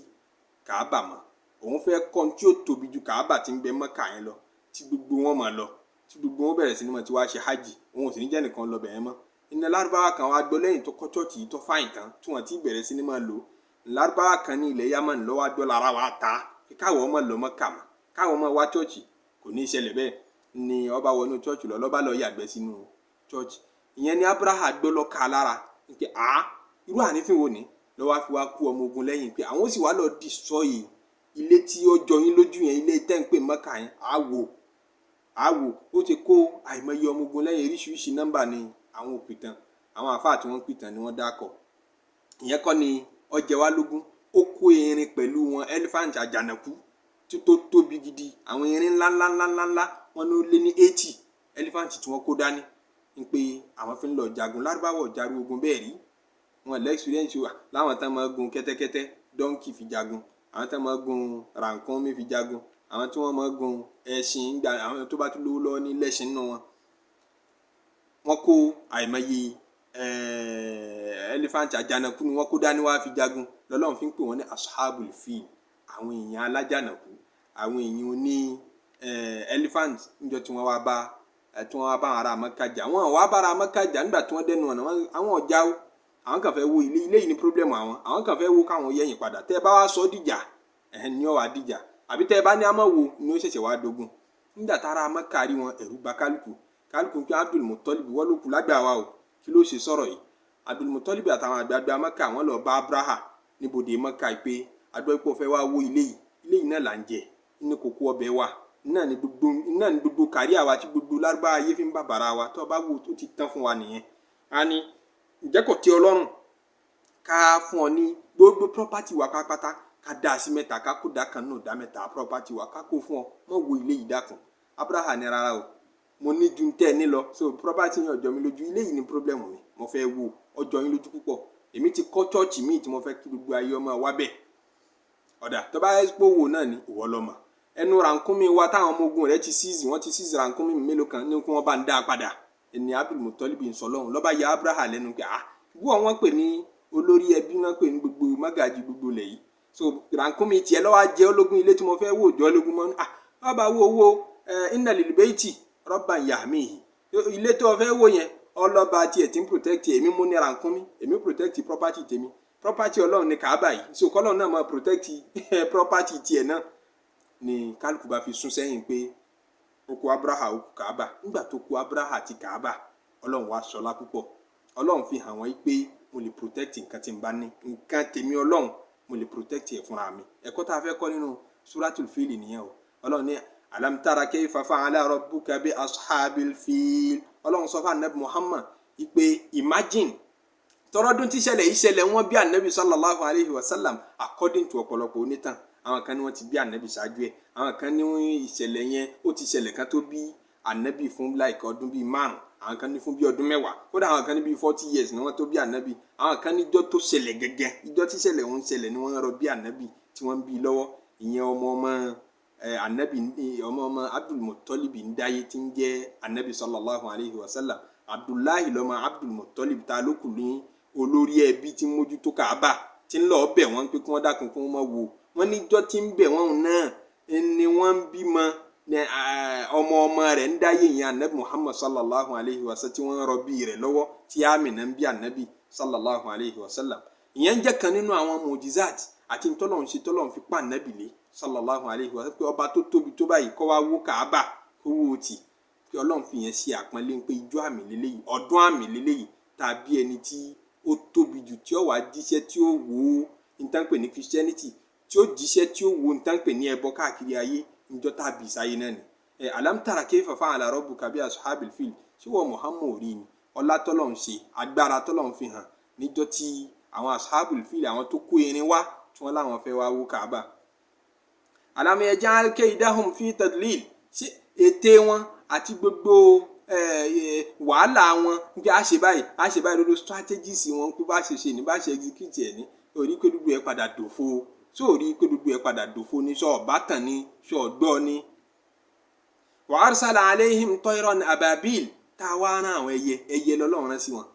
Speaker 1: Kàábà mọ́, òun fẹ́ kọ́ tí ó tóbi ju Kàábà tí ń bẹ Mẹ́kà yẹn lọ, tí gbogbo wọn máa lọ, tí gbogbo wọn bẹ̀rẹ̀ sí ni wọ́n ti wá ṣe hajj, òun ò sì ní jẹ́ nìkan lọ bẹ̀yẹn mọ́. Iná Lárúbáwá kan wá gbọ́ lẹ́yìn tó kọ́ chọ́ọ̀chì yìí tó fáyìn tán tí wọ́n ti bẹ̀rẹ̀ sí ni máa lò. Lárúbáwá kan ní ilẹ̀ Yaman lọ́wọ́ gbọ́ lára wa ta káwọn ọmọ lọ Mẹ́kà mọ́, káwọn ọmọ wá chọ́ọ̀chì, kò ní í ṣẹlẹ̀ bẹ́ẹ̀. Ni ọba wọnú chọ́ọ̀chì lọ, lọ́ba lọ yàgbẹ́ sínú chọ́ọ̀chì. Ìyẹn ni Abraha gbọ́ lọ ká lára pé a irú ànífín wo ni lọ́wọ́ fi wá kú ọmọ ogun lẹ́yìn pé àwọn sì wá lọ destroy ilé tí ó jọ yín lójú yẹn, ilé tẹ́ ń pè Mẹ́kà yẹn. Àwò àwò ó ti kó àìmọye ọmọ ogun lẹ́yìn, oríṣiríṣi nọ́mbà ni àwọn òpìtàn, àwọn àfáà tí wọ́n ń pìtàn ni wọ́n dákọ̀. Ìyẹn kọ́ ni ó jẹ wá lógún. Ó kó erin pẹ̀lú wọn, elephant àjànàkú tó tóbi gidi, àwọn erin ńlá ńlá ńlá ńlá ńlá, wọn ló lé ní 80 elephant tí wọ́n kó dání ń pé àwọn fi ń lọ jagun. Lárúbáwọ̀ jagun ogun bẹ́ẹ̀ rí, wọn lẹ́ experience wa láwọn tán máa gun kẹ́tẹ́kẹ́tẹ́ donkey fi jagun, àwọn tán máa gun rànkúnmí fi jagun, àwọn tí wọ́n máa gun ẹṣin gba, àwọn tó bá tún lówó lọ́wọ́ ní lẹ́ṣin nínú wọn. Wọ́n kó àìmọye elephant àjànàkú ni wọ́n kó dání wá fi jagun. Lọ́lọ́run fi ń pè wọ́n ní ashabul fil, àwọn èèyàn alájànàkú, àwọn èèyàn oní elephant. Níjọ́ tí wọ́n wá bá tí wọ́n wá bá ará Mẹ́kà jà, wọ́n wá bá ará Mẹ́kà jà nígbà tí wọ́n dẹnu ọ̀nà àwọn ọ̀já o, àwọn kàn fẹ́ wo ilé, ilé yìí ní problem àwọn, àwọn kàn fẹ́ wo káwọn yẹ̀yìn padà. Tẹ́ ẹ bá wá sọ dìjà, ẹ̀hìn ni ó wá dìjà, àbí tẹ́ ẹ bá ní àmọ́ wo ni ó ṣẹ̀ṣẹ̀ wá dogun. Nígbà tára Mẹ́kà rí wọn, ẹ̀rù bà kálukú. Kálukú pé Abdul Muttalib wọ́n ló kù lágbà wa o, kí ló ṣe sọ̀rọ̀ yìí? Abdul Muttalib àtàwọn àgbààgbà Mẹ́kà wọ́n lọ bá Abraha níbodè Mẹ́kà pé àgbẹ̀ ipò fẹ́ wá wó ilé yìí, ilé yìí náà là ń jẹ, ní kókó ọbẹ̀ wa náà ní gbogbo náà ní gbogbo kárí àwa tí gbogbo Lárúbáwá ayé fi ń bàbàrà wa, tó bá wò ó ti tán fún wa nìyẹn. A ní ǹjẹ́ kò tẹ́ Ọlọ́run ká fún ọ ní gbogbo property wa pátápátá, ká dá a sí mẹ́ta, ká kó dá kan náà dá mẹ́ta property wa ká kó fún ọ, mọ̀ wo ilé yìí dákun. Abraha ní rárá o, mo ní ju tẹ́ ẹ ní lọ, so property yẹn ọjọ́ mi lójú, ilé yìí ní problem mi, mo fẹ́ wo ọjọ́ yín lójú púpọ̀, èmi ti kọ́ chọ́ọ̀chì míì tí mo fẹ́ kí gbogbo ayé ọmọ wa bẹ̀. Ọ̀dà tó bá expo wo náà ni ìwọ lọ́mọ ẹnu rànkúnmí wa táwọn ọmọ ogun rẹ̀ ti seize, wọ́n ti seize rànkúnmí mélòó kan ní kí wọ́n bá ń dá a padà. Ẹni Abdul Muttalib ń sọ lọ́hùn lọ́ba ya Abraha lẹ́nu pé ah, wọ́n wọ́n pè ní olórí ẹbí, wọ́n pè ní gbogbo mágàjì gbogbo lẹ̀ yìí, so rànkúnmí tiẹ̀ lọ́wọ́ jẹ́ ológun ilé tí mo fẹ́ wò jọ́ ológun mọ́. Ah, bàbá wo owó inna lil bayti rabban yahmihi, ilé tó o fẹ́ wò yẹn ọlọ́ba tiẹ̀ tí ń protect èmi, mú ní rànkúnmí, èmi protect property tèmi, property ọlọ́run ní Kaaba yìí, so kọ́lọ́run náà máa protect property tiẹ̀ náà. Ni kálukú bá fi sún sẹ́yìn pé ó kó Abraha, ó kó Kaaba. Nígbà tó kó Abraha àti Kaaba, ọlọ́run wá ṣọlá púpọ̀. Ọlọ́run fi hàn wọ́n pé mo lè protect nǹkan tí n bá ní, nǹkan tèmi ọlọ́run mo lè protect ẹ̀ fúnra mi. Ẹ̀kọ́ tá a fẹ́ kọ́ nínú Suratul Fil nìyẹn o. Ọlọ́run ní alam tara kayfa fa'ala rabbuka bi ashabil fil. Ọlọ́run sọ fún anabi Muhammad pé imagine tọrọdún tí ìṣẹ̀lẹ̀ ìṣẹ̀lẹ̀ wọn bí anabi sallallahu alayhi wa sallam. According to ọ̀pọ̀lọpọ̀ onítàn, àwọn kan ní wọ́n ti bí anabi ṣáájú ẹ̀, àwọn kan ní ìṣẹ̀lẹ̀ yẹn ó ti ṣẹlẹ̀ kan tó bí anabi fún like ọdún bíi 5, àwọn kan ní fún bíi ọdún 10, kódà àwọn kan ní bíi 40 years ni wọ́n tó bí anabi, àwọn kan ní ijọ́ tó ṣẹlẹ̀ gẹ́gẹ́, ijọ́ tí ìṣẹ̀lẹ̀ ń ṣẹlẹ̀ ni wọ́n rọ bí anabi tí wọ́n ń bí lọ́wọ́. Ìyẹn ọmọ ọmọ anabi, ọmọ ọmọ Abdul Muttalib ń dáyé tí ń jẹ́ anabi sallallahu alayhi wa sallam. Abdullahi lọ́mọ Abdul Muttalib ta ló kù ní olórí ẹbí tí ń mójútó Kaaba, tí ń lọ bẹ̀ wọ́n pé kí wọ́n dákun kí wọ́n má wo wọ́n. Níjọ́ tí ń bẹ̀ wọ́n náà ni wọ́n ń bímọ ọmọ ọmọ rẹ̀ ń dáyé yẹn anabi Muhammad sallallahu alayhi wa sallam tí wọ́n ń rọbí rẹ̀ lọ́wọ́ tí Amina ń bí anabi sallallahu alayhi wa sallam. Ìyẹn jẹ́ kan nínú àwọn mujizat àti ntọ́lọ́hún ṣe tọ́lọ́hún fi pa anabi lé sallallahu alayhi wa sallam, pé ọba tó tóbi tó báyìí kọ́ wá wó Kaaba kó wó tì, pé ọlọ́run fi yẹn ṣe àpọ́nlé pé ijó àmì lélẹ́yìí, ọdún àmì lélẹ́yìí, tàbí ẹni tí ó tóbi jù tí ó wàá jíṣẹ́ tí ó wò ó ntánpè ní Christianity, tí ó jíṣẹ́ tí ó wò ó ntánpè ní ẹbọ káàkiri ayé, njọ́ tàbí ìsáyé náà ni. Alam tara kayfa fa'ala rabbuka bi ashabil fil, ṣé wọ́n Muhammad rí ni ọlá tọ́lọ́run ṣe, agbára tọ́lọ́run fi hàn níjọ́ tí àwọn ashabul fil, àwọn tó kó irin wá tí wọ́n láwọn fẹ́ wá wó Kaaba. Alam yaj'al kaydahum fi tadlil, ṣé ète wọn àti gbogbo wàhálà wọn bí a ṣe báyìí, a ṣe báyìí, lórí strategies wọn pé bá ṣe ṣe ní bá ṣe execute ẹ̀ ní, orí pé gbogbo ẹ̀ padà dòfo. Sọ orí pé gbogbo ẹ̀ padà dòfo ní sọ ọ̀bátàn ní sọ ọ̀gbọ́ ní. Wa arsala alayhim tayran ababil, tá a wá rán àwọn ẹyẹ, ẹyẹ lọ́lọ́run rán sí wọn.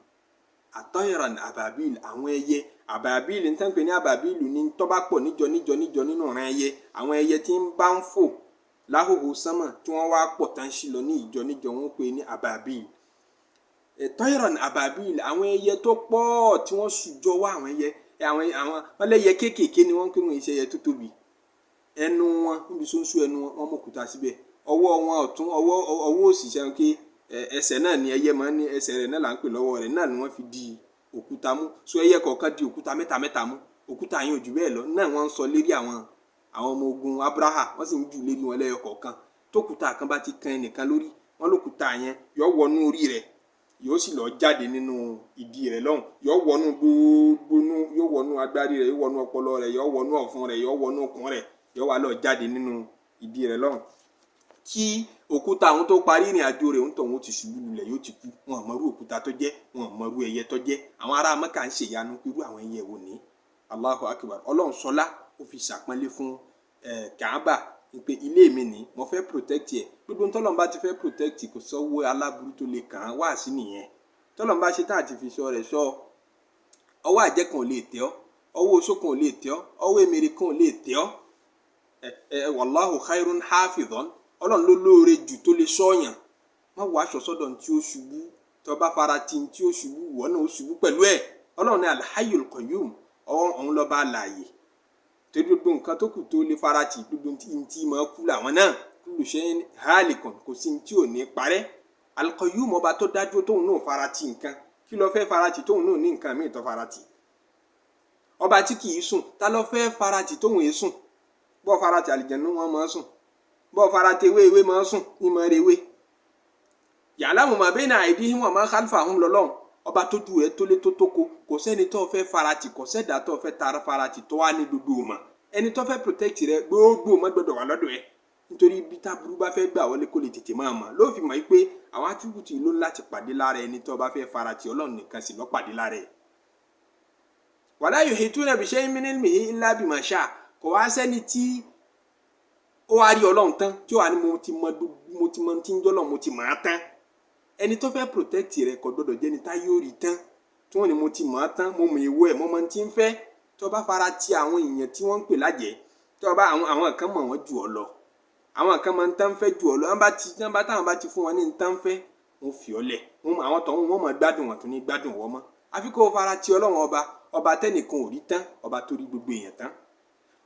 Speaker 1: Àtayran ababil, àwọn ẹyẹ ababil ní tán pé ní ababil ní tó bá pọ̀ níjọ níjọ níjọ nínú ìran ẹyẹ, àwọn ẹyẹ tí ń bá ń fò láhòhò sánmà tí wọ́n wá pọ̀ tán sí lọ ní ìjọ níjọ, wọ́n pè ní ababil. Tayran ababil, àwọn ẹyẹ tó pọ̀ tí wọ́n sùjọ wá, àwọn ẹyẹ àwọn àwọn ọlẹ́yẹ kéékèèké ni wọ́n ń pè wọ́n, iṣẹ́ ẹyẹ tó tóbi. Ẹnu wọn níbi ṣóńṣó ẹnu wọn, wọ́n mú òkúta síbẹ̀. Ọwọ́ wọn ọ̀tún, ọwọ́ òsì ṣẹ́yìn ké ẹsẹ̀ náà ni ẹyẹ máa ń ní, ẹsẹ̀ rẹ̀ náà là ń pè lọ́wọ́ rẹ̀ náà ni wọ́n fi di òkúta mú. So ẹyẹ kọ̀ọ̀kan di òkúta mẹ́ta mẹ́ta mú, òkúta yẹn ò jù bẹ́ẹ̀ lọ náà wọ́n ń sọ lérí àwọn ọmọ ogun Abraha, wọ́n sì ń jù lérí wọn lẹ́yọ kọ̀ọ̀kan. Tókúta kan bá ti kan ẹnìkan lórí, wọ́n lókúta yẹn yọ wọnú orí rẹ̀, yóò sì lọ jáde nínú ìdí rẹ̀ lọ́hùn, yóò wọnú gbogbo nú, yóò wọnú agbárí rẹ̀, yóò wọnú ọpọlọ rẹ̀, yóò wọnú ọ̀fun rẹ̀, yóò wọnú okùn rẹ̀, yóò wá lọ jáde nínú ìdí rẹ̀ lọ́hùn. Kí òkúta àwọn tó parí ìrìn àjò rẹ̀ ń tọ̀ wọ́n ti ṣubú lulẹ̀, yóò ti kú. Wọn mọrú òkúta tó jẹ́, wọn mọrú ẹyẹ tó jẹ́. Àwọn ará Mẹ́kà ń ṣèyanu irú àwọn ẹyẹ wo ní. Allahu Akbar. Ọlọ́run sọlá ó fi ṣàpọ́nlé fún Kaaba pé ilé mi ní, mo fẹ́ protect ẹ̀. Gbogbo tọ́lọ́run bá ti fẹ́ protect, kò sọ́wọ́ aláburú tó lè kàn án wá sí nìyẹn. Tọ́lọ́run bá ṣe tá àti fi sọ rẹ̀ sọ, ọwọ́ àjẹ́ kan ò lè tẹ́ ọ́, ọwọ́ oṣó kan ò lè tẹ́ ọ́, ọwọ́ èmèrè kan ò lè tẹ́ ọ́. Wallahu khairun hafidhan, Ọlọ́run ló lóore jù tó lè sọ́yàn. Má wàá aṣọ sọ́dọ̀ tí ó ṣubú, tó bá fara ti tí ó ṣubú, wọ́n náà ó ṣubú pẹ̀lú ẹ̀. Ọlọ́run ní alhayyul qayyum, òun lọ́ba àlàyé torí gbogbo nǹkan tó kù tó lè farati, gbogbo ntí máa kú làwọn náà, kullu shay'in halikun, kò sí ntí ò ní parẹ́. Al-Qayyum, ọba tó dájú tóun náà farati nǹkan, kí ló fẹ́ farati tóun náà ní nǹkan míì tó farati. Ọba tí kì í sùn, ta ló fẹ́ farati tóun èé sùn? Bọ́ farati àlìjẹ̀nú wọn máa sùn, bọ́ farati ewé ewé máa sùn ní máa rewé. Ya'lamu ma bayna aydihim wa ma khalfahum lọ́lọ́run, ọba tójú rẹ̀ tó lé tó tóko, kò sẹ́ni tó fẹ́ farati, kò sẹ́dá tó fẹ́ tara farati tó wá ní gbogbo mọ̀. Ẹni tó fẹ́ protect rẹ gbogbo mọ́ gbọ́dọ̀ wà lọ́dọ̀ ẹ, nítorí ibi táburú bá fẹ́ gbà wọlé kó lè tètè máa mọ̀. Ló fi mọ̀ pé àwọn attribute ló ń láti pàdé lára ẹni tó bá fẹ́ farati, Ọlọ́run nìkan sì ló pàdé lára ẹ̀. Wala yuhituna bi shay'in min ilmihi illa bima sha'a, kò wá sẹ́ni tí ó wá rí Ọlọ́run tán tí ó wà ní mo ti mọ tí ń jọ́lọ́, mo ti mọ̀ á tán. Ẹni tó fẹ́ protect rẹ kò gbọdọ̀ jẹ́ni tá yóò rí tán tí wọ́n ní mo ti mọ̀ á tán, mo mọ̀ èwo ẹ̀, mo mọ̀ tí ń fẹ́. Tó bá fara ti àwọn èèyàn tí wọ́n ń pè lájẹ́, tó bá àwọn kan mọ̀ wọ́n jù ọ́ lọ, àwọn kan mọ̀ ń tán fẹ́ jù ọ́ lọ, wọ́n bá táwọn bá ti fún wọn ní ń tán fẹ́, wọ́n fi ọ́ lẹ̀, àwọn tọ̀hún wọ́n mọ̀ gbádùn wọn tún ní gbádùn wọ́n mọ́. Àfi kó o fara ti Ọlọ́run ọba, ọba tẹ́nìkan ò rí tán, ọba tó rí gbogbo èèyàn tán.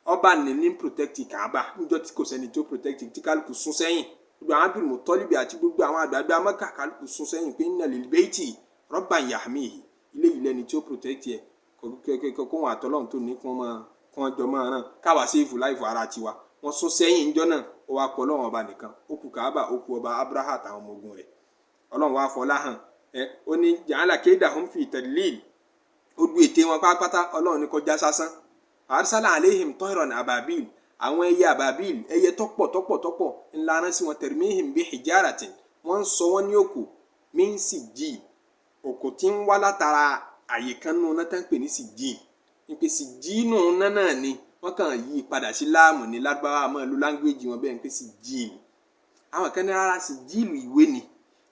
Speaker 1: Ọba ní protect Kaaba níjọ́ tí kò sẹ́ni tó protect, tí kálukú sún sẹ́yìn. Gbogbo àwọn Abdul Muttalib àti gbogbo àwọn àgbààgbà Mẹ́kà kálukú sún sẹ́yìn pé inna lil bayti rabban yahmihi, ilé yìí lẹ́ni tí ó protect ẹ̀, kó wọn àtọ́lọ́run tó ní kí wọ́n jọ máa ràn káwa sèfù láìfọ ara tiwa. Wọ́n sún sẹ́yìn níjọ́ náà, ó wá kọ Ọlọ́run ọba nìkan, ó kù Kaaba, ó kù ọba Abraha àtàwọn ọmọ ogun rẹ̀. Ọlọ́run wá fọlá hàn ẹ, ó ní ja'ala kaydahum fi tadlil, ó du ète wọn pátápátá, Ọlọ́run ní kọjá sásán. Arsala aleihim tayran ababil, àwọn ẹyẹ ababil, ẹyẹ tọ́pọ̀ tọ́pọ̀ tọ́pọ̀ ńlá rán sí wọn, tarmihim bi hijaratin, wọ́n ń sọ wọ́n ní òkò min sijil, òkò tí ń wá látara àyè kan nù náà tán pè ní sijil, ní pé sijil nù náà ni wọ́n kàn yí padà sí láàmù ní Lárúbáwá máa lo láńgbéjì wọn bẹ́ẹ̀ ń pè sijil. Àwọn kan ní rárá, sijil ìwé ni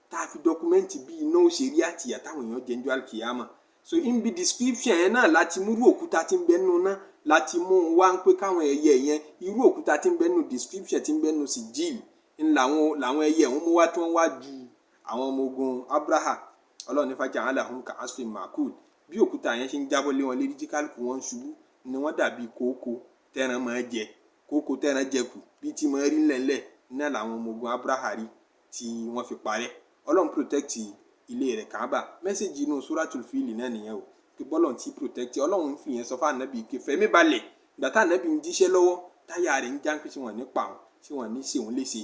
Speaker 1: tá a fi dọkumẹ́ǹtì bí iná òṣèré àtìyà táwọn èèyàn jẹ́ ń jọ àlùkìyámà. So in bí description yẹn náà láti múrú òkúta tí ń bẹ nínú náà láti mú un wá ń pé káwọn ẹyẹ yẹn, irú òkúta tí ń bẹ nínú description tí ń bẹ nínú sijil ń làwọn ẹyẹ ń mú wá tí wọ́n wá ju àwọn ọmọ ogun Abraha. Ọlọ́run ní faja'alahum ka'asfin ma'kul, bí òkúta yẹn ṣe ń jábọ́ lé wọn lérí tí kálukú wọn ń ṣubú ni wọ́n dàbí kókó tẹ́ran máa jẹ, kókó tẹ́ran jẹ kù bí tí máa rí ńlẹ̀ńlẹ̀ náà làwọn ọmọ ogun Abraha rí tí wọ́n fi parẹ́. Ọlọ́run protect ilé rẹ̀ Kaaba. Mẹ́sẹ̀gì inú Suratul Fili náà nìyẹn o, pé bọ́lọ̀ ti protect. Ọlọ́run fi yẹn sọ fún ànábì pé fẹ̀mí balẹ̀, ìgbà tá ànábì ń jíṣẹ́ lọ́wọ́ táyà rẹ̀ ń já pé wọn nípa wọn. Tí wọ́n ní ṣe òun léṣe?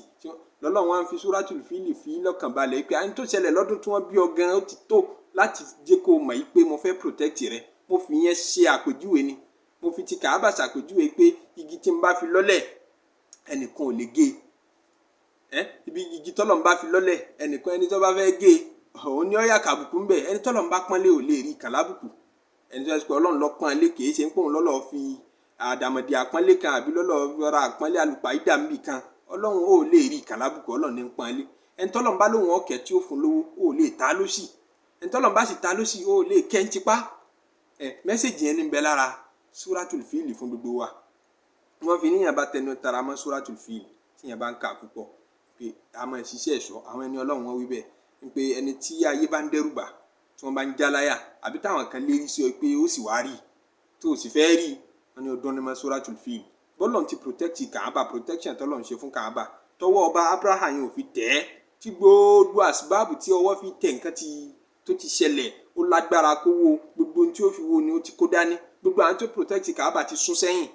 Speaker 1: Lọ́lọ́run wá ń fi Suratul Fili fi lọ́kàn balẹ̀ pé àyìn tó ṣẹlẹ̀ lọ́dún tí wọ́n bí ọ gan ó ti tó láti jẹ́ kó mọ̀ yìí pé mo fẹ́ protect rẹ. Mo fi yẹn ṣe àpèjúwe ni, mo fi ti Kàábà ṣàpèjúwe pé igi tí n bá fi lọ́lẹ̀, ẹnìkan ò lè gé ẹ. Ibi igi tọ́lọ̀ ń bá fi lọ́lẹ̀, ẹnìkan, ẹni tó bá fẹ́ gé, òun ní ọ̀yà kàbùkù ń bẹ̀. Ẹni tọ́lọ̀ ń bá pọ́nlé ò lè rí kàlábùkù. Ẹni tó yẹ kó Ọlọ́run lọ pọ́nlé, kì í ṣe ń pòun lọ́lọ́ fi àdàmọ̀dì àpọ́nlé kan àbí lọ́lọ́ ra àpọ́nlé àlùpàídà níbì kan. Ọlọ́run ò lè rí kàlábùkù. Ọlọ́run ní ń pọ́nlé. Ẹni tọ́lọ̀ ń bá lóun ọ̀kẹ́ tí ó fún lówó, ò lè ta lóṣì. Ẹni tọ́lọ̀ ń bá sì ta lóṣì, ò lè kẹ́ ń tipá. Ẹ message yẹn ní bẹ lára Suratul Fili fún gbogbo wa. Wọ́n fi níyàn bá tẹnu tara mọ́ Suratul Fili, tíyàn bá ń kà púpọ̀, pé a máa ṣiṣẹ́ ẹ̀ṣọ́ àwọn ẹni Ọlọ́run. Wọn wí bẹ́ẹ̀ pé ẹni tí ayé bá ń dẹ́rùbà, tí wọ́n bá ń jáláyà, àbí táwọn kan lérí sí ọ pé ó sì wá rí tó o sì fẹ́ rí, wọn ní ọdún ní mọ́ Suratul Fili. Bọ́lọ̀ ti protect Kàábà, protection tọ́lọ̀ ń ṣe fún Kàábà, tọwọ́ ọba Abraham yẹn ò fi tẹ̀ ẹ́, tí gbogbo àsìbáàbù tí ọwọ́ fi tẹ̀ nǹkan ti tó ti ṣẹlẹ̀, ó lágbára kó wo gbogbo ohun tí ó fi wo ni ó ti kó dání. Gbogbo àwọn tó protect Kàábà ti sún sẹ́yìn,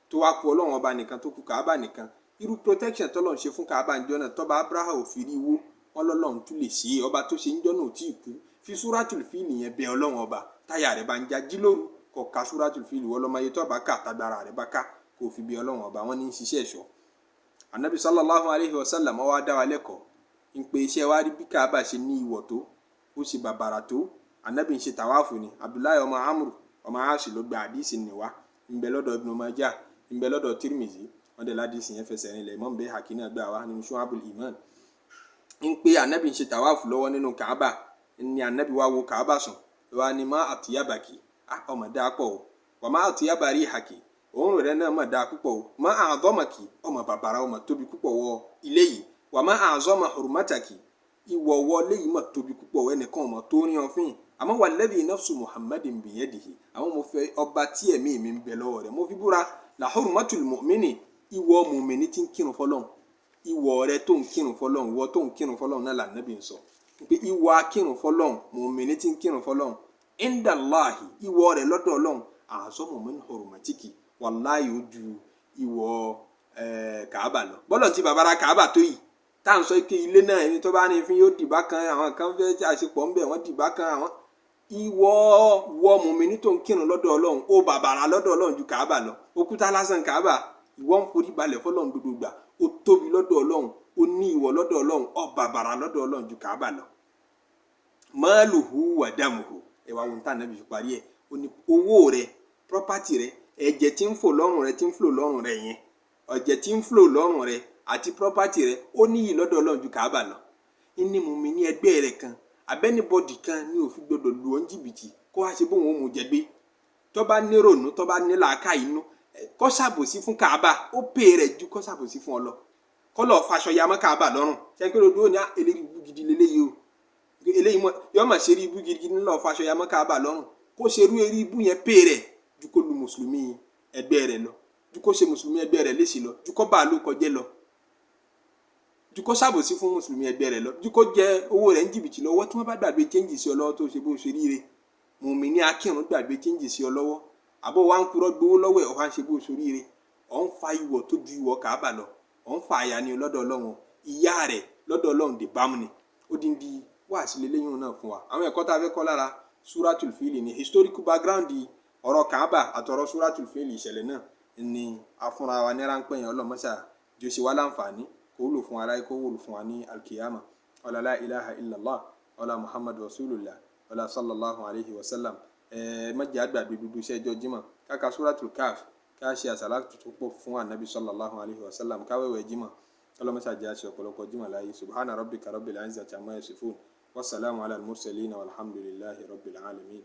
Speaker 1: tó wá kú Ọlọ́run ọba nìkan, tó kú Kàábà nìkan. Irú protection tọ́lọ̀ ń ṣe fún Kàábà ńjọ́ náà, tọ́ba Abraham ò fi rí wó, wọn lọ́lọ́run tún lè ṣe é. Ọba tó ṣe ńjọ́ náà ò tí ì kú. Fi Suratul Fili yẹn bẹ Ọlọ́run ọba. Táyà rẹ̀ bá ń já, jí lóru, kó ka Suratul Fili. Wọ́n lọ́mọ iye tó bá kà, tágbára rẹ̀ bá ká, kó fi bí Ọlọ́run ọba. Wọn ní ṣiṣẹ́ ẹ̀ṣọ́. Anabi sallallahu alayhi wa sallam wá dá wa lẹ́kọ̀ọ́ ń pe iṣẹ́ wa rí bí Káàbà ṣe ní ìwọ̀ tó, ó ṣe bàbàrà tó. Anabi ń ṣe tàwáàfù ni. Abdullahi ọmọ Amru ọmọ Aasi ló gba àdìsí ni wá, ń bẹ lọ́dọ̀ Ibn Majah, ń bẹ lọ́dọ̀ Tirmizi. Wọ́n dẹ̀ ládìsí yẹn fẹsẹ̀ rinlẹ̀. Imam Bayhaqi náà gbà wá nínú Shu'abul Iman ń pé anabi ń ṣe tàwáàfù lọ́wọ́ nínú Kaaba ni anabi wá wo Kaaba sùn wá ní má àtìyábàkì, ọmọ dáa pọ̀ o, wà má àtìyábà rí hàkì, òórùn rẹ náà mà dáa púpọ̀ o, má àzọ́màkì, ọmọ bàbàrà, ọmọ tóbi púpọ̀ wọ ilé yìí, wà má àzọ́mà hurmataki, ìwọ̀ wọ ilé yìí mà tóbi púpọ̀, ẹnìkan ọmọ tó rí ọfìn. Àmọ́ walladhi nafsu Muhammadin biyadihi, àwọn mo fẹ́ ọba tí ẹ̀mí mi ń bẹ lọ́wọ́ rẹ̀ mo fi búra, la hurmatul mu'mini, ìwọ mùmíní tí ń kírun fọlọ́n, ìwọ rẹ tó ń kírun fọlọ́n, ìwọ tó ń kírun fọlọ́n náà lànàbì ń sọ pé ìwọ akírun fọlọ́n, mùmíní tí ń kírun fọlọ́n, indallahi, ìwọ rẹ lọ́dọ̀ Ọlọ́run, a'zamu min hurmatiki, wàláyé ó ju ìwọ Kàábà lọ. Bọ́lọ̀ tí bàbára Kàábà tó yìí tá à ń sọ pé ilé náà, ẹni tó bá ní fín yóò dìbà kan, àwọn kan fẹ́ àṣepọ̀ ńbẹ̀, wọ́n dìbà kan àwọn. Ìwọ wọ mùmíní tó ń kírun lọ́dọ̀ Ọlọ́run, ó bàbàrà lọ́dọ̀ Ọlọ́run ju Kàábà lọ. Òkúta lásán Kàábà, ìwọ ń forí balẹ̀ fọlọ́run gbogbo gbà, ó tóbi lọ́dọ̀ Ọlọ́run, ó ní ìwọ lọ́dọ̀ Ọlọ́run, ó bàbàrà lọ́dọ̀ Ọlọ́run ju Kàábà lọ. Maluhu wa damuhu, ẹ wá wọn tá nàbì fi parí ẹ, ó ní owó rẹ, property rẹ, ẹ̀jẹ̀ tí ń fò lọ́rùn rẹ, tí ń flow lọ́rùn rẹ yẹn, ẹ̀jẹ̀ tí ń flow lọ́rùn rẹ àti property rẹ, ó níyì lọ́dọ̀ Ọlọ́run ju Kàábà lọ. Ní mùmíní ẹgbẹ́ rẹ kan abẹ́nibọ́dì kan ní òfin gbọdọ̀ lù ọ́ ní jìbìtì, kó wá ṣe bóun ó mú jẹ gbé. Tó bá nírònú, tó bá ní làákà inú, kó ṣàbòsí fún Kàábà, ó pè rẹ̀ ju kó ṣàbòsí fún ọ lọ, kó lọ́ọ́ faṣọ ya mọ́ Kàábà lọ́rùn. Ṣe pé odò ní eléyìí ibú gidi leléyìí o, eléyìí mọ yọ mà ṣe rí ibú gidi ńlọ faṣọ ya mọ́ Kàábà lọ́rùn. Kó ṣe irú eré ibú yẹn pè rẹ̀ ju kó lu mùsùlùmí ẹgbẹ́ rẹ̀ lọ, ju kó ṣe mùsùlùmí ẹgbẹ́ rẹ̀ léṣe lọ, ju kó bá a ló kọjẹ́ lọ, ju kó ṣàbòsí fún mùsùlùmí ẹgbẹ́ rẹ̀ lọ, ju kó jẹ owó rẹ̀ ń jìbìtì lọ́wọ́. Tí wọ́n bá gbàgbé change sí ọ lọ́wọ́, tó ṣe bó ṣe ríire, mùmíní akírun gbàgbé change sí ọ lọ́wọ́, àbọ̀ wa ń purọ́ gbowó lọ́wọ́ ẹ̀, ọ̀ wá ń ṣe bó ṣe ríire, ọ̀ ń fa ìwọ̀ tó ju ìwọ̀ Kàábà lọ, ọ̀ ń fa àyà ni lọ́dọ̀ Ọlọ́run, ìyá rẹ̀ lọ́dọ̀ Ọlọ́run dè bámu ni. Ó dín di wáàsí lélẹ́yìn náà fún wa. Àwọn ẹ̀kọ́ tá a fẹ́ kọ́ lára Suratul Fili ni historical background ọ̀rọ̀ Kàábà àtọ̀rọ̀ Suratul Fili. Ìṣẹ̀lẹ̀ náà ni afúnra wa ní ráńpẹ́ yẹn. Ọlọ́mọṣà jọ ṣe wá láǹfààní, kó wúlò fún wa láyé, kó wúlò fún wa ní alkiyama. Ọlá la ilaha illallah, ọlá Muhammadu rasulullah, ọlá sallallahu alayhi wa sallam. Ẹ má jẹ́ àgbàgbé gbogbo iṣẹ́ ẹjọ́ jímọ̀, káka Suratul Kaf, ká ṣe àsàlátù tó pọ̀ fún anabi sallallahu alayhi wa sallam, káwéwẹ̀ jímọ̀. Ọlọ́mọṣà jẹ́ àṣẹ ọ̀pọ̀lọpọ̀ jímọ̀ láyé. Subhana rabbika rabbil izzati amma yasifun, wasalaamu ala al-mursalin, walhamdulillahi rabbil alamin.